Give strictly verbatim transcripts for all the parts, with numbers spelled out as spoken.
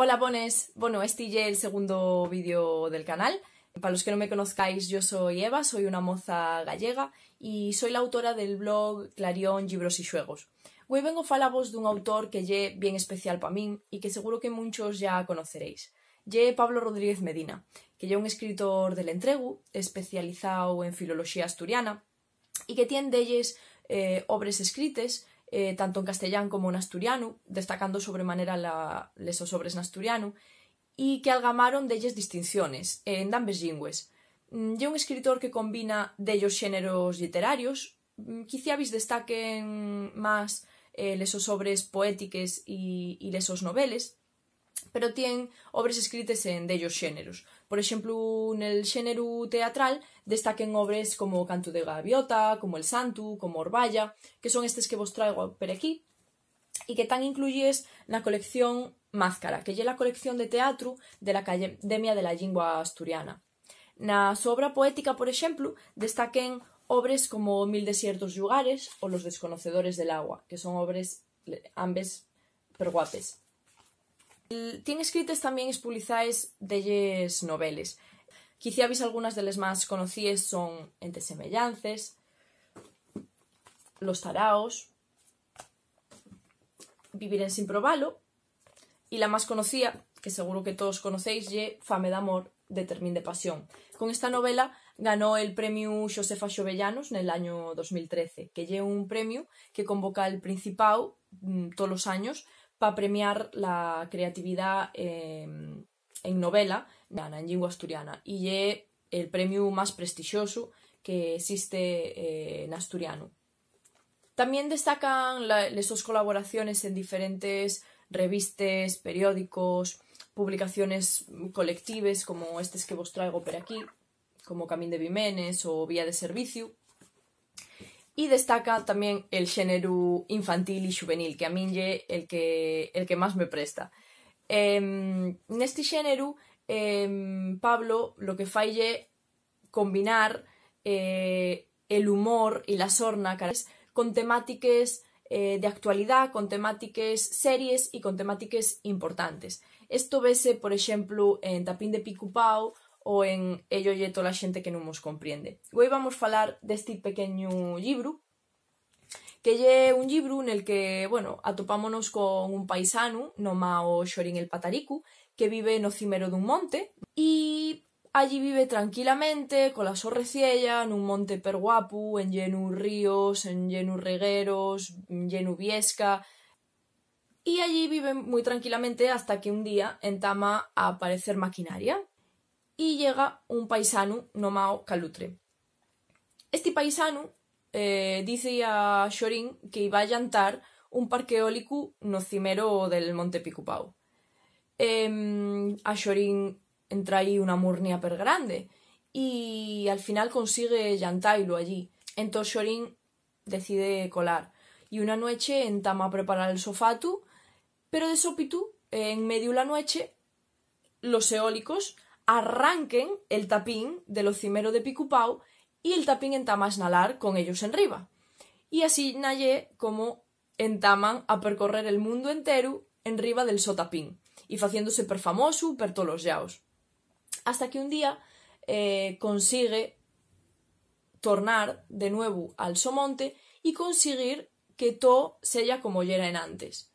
Hola, bones. Bueno, esti ye el segundo vídeo del canal. Pa los que no me conozcáis, yo soy Eva, soy una moza gallega y soy la autora del blog Clarión, Llibros y Xuegos. Güei vengo falavos d'un autor que ye bien especial pa min y que seguro que munchos ya conoceréis. Ye Pablo Rodríguez Medina, que ye un escritor del entregu, especializao en filoloxía asturiana, y que tien delles, eh, obres escrites, eh, tanto en castellán como n'asturianu, destacando sobremanera la, les sos obres n'asturianu, y que algamaron delles distinciones, eh, en dambes llingües. Mm, ye un escritor que combina dellos xéneros lliterarios, mm, quiciabis destaquen más, eh, les sos obres poétiques y, y les sos noveles, pero tien obres escrites en dellos xéneros. Por exemplu, nel xéneru teatral destaquen obres como Cantu de Gaviota, como El Santu, como Orbaya, que son estes que vos traigo per aquí, y que tán incluíes na colección Mázcara, que ye la colección de teatru de l'Academia de la Llingua Asturiana. Na so obra poética, por exemplu, destaquen obres como Mil desiertos llugares o Los desconocedores del agua, que son obres, eh, ambes perguapes. Tien escrites tamién espublizaes delles noveles. Quiciabis algunas de les más conocíes son Ente semeyances, Los taraos, Vivir ensin probalo, y la más conocía, que seguro que toos conocéis, ye Fame d'amor, de Termín de pasión. Con esta novela ganó el premiu Xosefa Xovellanos nel añu dos mil trece, que ye un premiu que convoca el Principao, mm, tolos años pa premiar la creatividá, em, en novela, na, na, en llingua asturiana, y ye el premiu más prestixosu que esiste, eh, n'asturianu. Tamién destacan la, les sos colaboraciones en diferentes revistes, periódicos, publicaciones colectives, como estes que vos traigo per aquí, como Camín de Vimenes o Vía de Serviciu. Y destaca tamién el xéneru infantil y xuvenil, que a min ye el que, el que más me presta. Em, nesti xéneru, em, Pablo lo que fai ye combinar, eh, el humor y la sorna, cares, con temátiques, eh, de actualidá, con temátiques series y con temátiques importantes. Esto vese, por exemplu, en Tapín de Picu Pau o en Ello ye tola xente que nun mos compriende. Güei vamos falar d'esti pequeñu llibru, que ye un llibru nel que, bueno, atopámonos con un paisanu nomao Xorín el Pataricu, que vive no cimero d'un monte, y allí vive tranquilamente, cola so reciella, nun monte perguapu, en llenu ríos, en llenu regueros, en llenu viesca. Y allí vive mui tranquilamente hasta que un día entama a aparecer maquinaria y llega un paisanu nomao Calutre. Esti paisanu, eh, diz-y a Xorín que-y va llantar un parque eólicu no cimero del Monte Picu Pau. Em, a Xorín entra-y una murnia pergrande y al final consigue llantailu allí. Entós Xorín decide colar y una nueche entama a preparar el so fatu, pero de sópitu, en mediu la nueche, los eólicos arranquen el tapín de lo cimero de Picu Pau y el tapín entama a esnalar con ellos enriba. Y asina ye como entaman a percorrer el mundu enteru enriba del so tapín y faciéndose perfamosu per tolos llaos. Hasta que un día, eh, consigue tornar de nuevu al so monte y consiguir que too seya como yera enantes.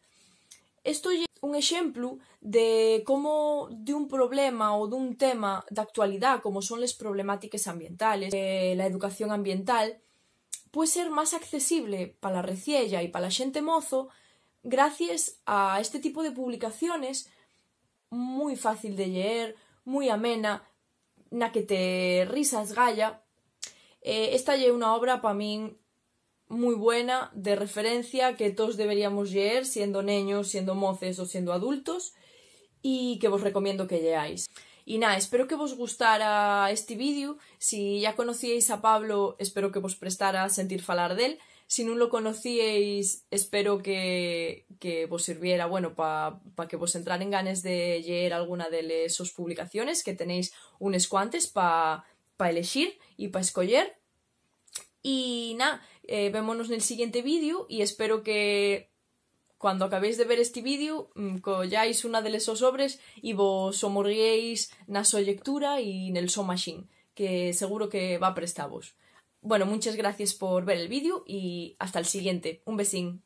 Esto ye un exemplu de cómo d'un problema o d'un tema d'actualidá, como son les problemátiques ambientales, eh, la educación ambiental, pue ser más accesible pa la reciella y pa la xente mozo gracies a este tipo de publicaciones mui fácil de lleer, mui amena, na que te risas gaya. Eh, esta ye una obra pa min mui buena, de referencia, que toos deberíamos lleer, siendo neños, siendo moces o siendo adultos, y que vos recomiendo que lleáis. Y na, espero que vos gustara esti vídeu. Si ya conocíais a Pablo, espero que vos prestara sentir falar d'él. Si nun lo conocíais, espero que, que vos sirviera, bueno, pa, pa que vos entraren ganes de lleer alguna de les sos publicaciones, que tenéis unes cuantes pa, pa elexir y pa escoyer. Y na, eh, vémonos nel siguiente vídeu y espero que Cuando acabéis de ver esti vídeu, mm, colláis una de les sos obres y vos somorguéis na so llectura y nel so maxín, que seguro que va prestavos. Bueno, munches gracies por ver el vídeu y hasta'l siguiente. Un besín.